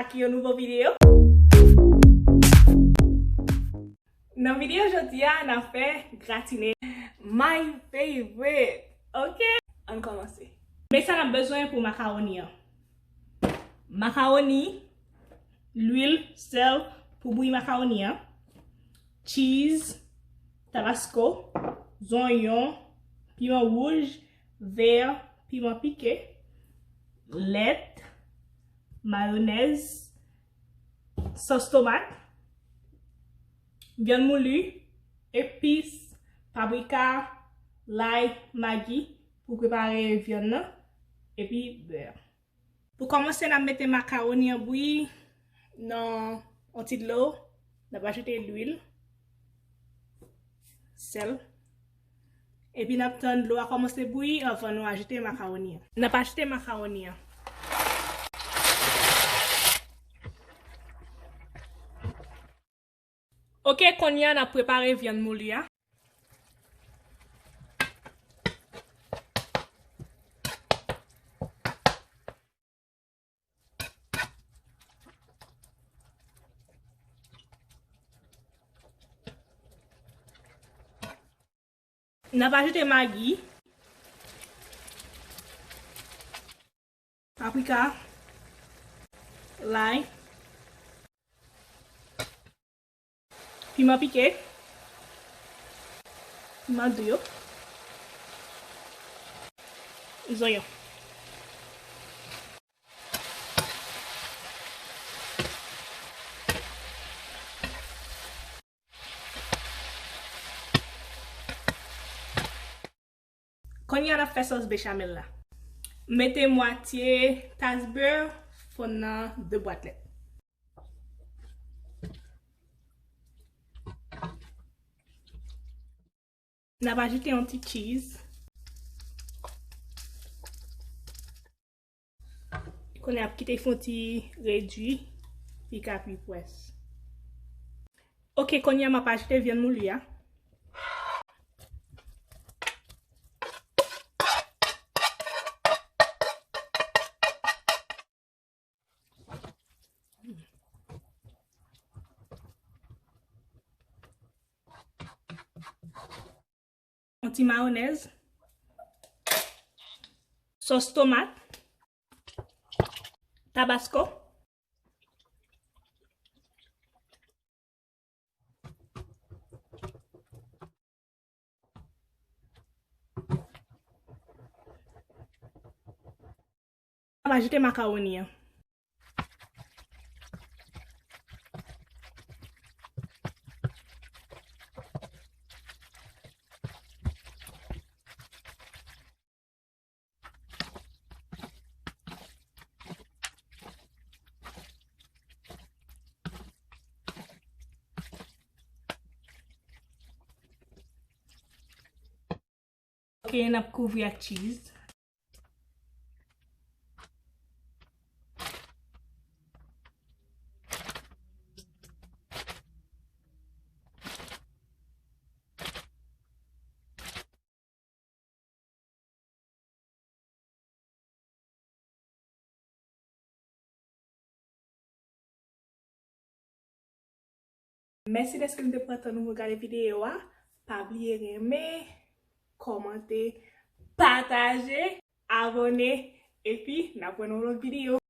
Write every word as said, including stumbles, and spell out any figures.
Ak yon nouvo videyo. Nan videyo jodi a, n ap fè gratine. My favorite. Ok? Ann kòmanse. Men sa n ap bezwen pou makawoni an. Makawoni, lwil, sèl pou bouyi makawoni an, cheese, tabasco, zonyon, piman wouj, vè, piman pike, lèt, mayonèz, sòs tomat, vyann mouli, epis, paprika, lay, magi pou prepare vyann nan, epi bè. Pou kòmanse, n ap mete makawoni an bouyi nan yon ti dlo. N ap ajoute lwil, sèl. Epi n ap tann dlo a kòmanse bouyi anvan nou ajoute makawoni an. N ap ajoute makawoni an. Ok, kounye a n ap prepare vyann mouli a. N ap ajoute magi, paprika, lay, piman pike, piman dou yo, zonyon. Kounye a n ap fè sòs bechamel la. Mete mwatye tas bè, fonn nan de bwat lèt. N ap ajoute yon ti cheese. Kounye a n ap kite l fè yon ti redwi, li ka pi près. Ok, kounye a m ap ajoute vyann mouli a. Yon ti mayonèz, sòs tomat, tabasko. M ap ajoute makawoni an. Ok, n ap kouvri ak cheese. Mèsi dèske nou te pran tan nou pou gade videyo a. Pa bliye renmen, kòmante, pataje, abòne, epi n ap wè nan yon lòt videyo.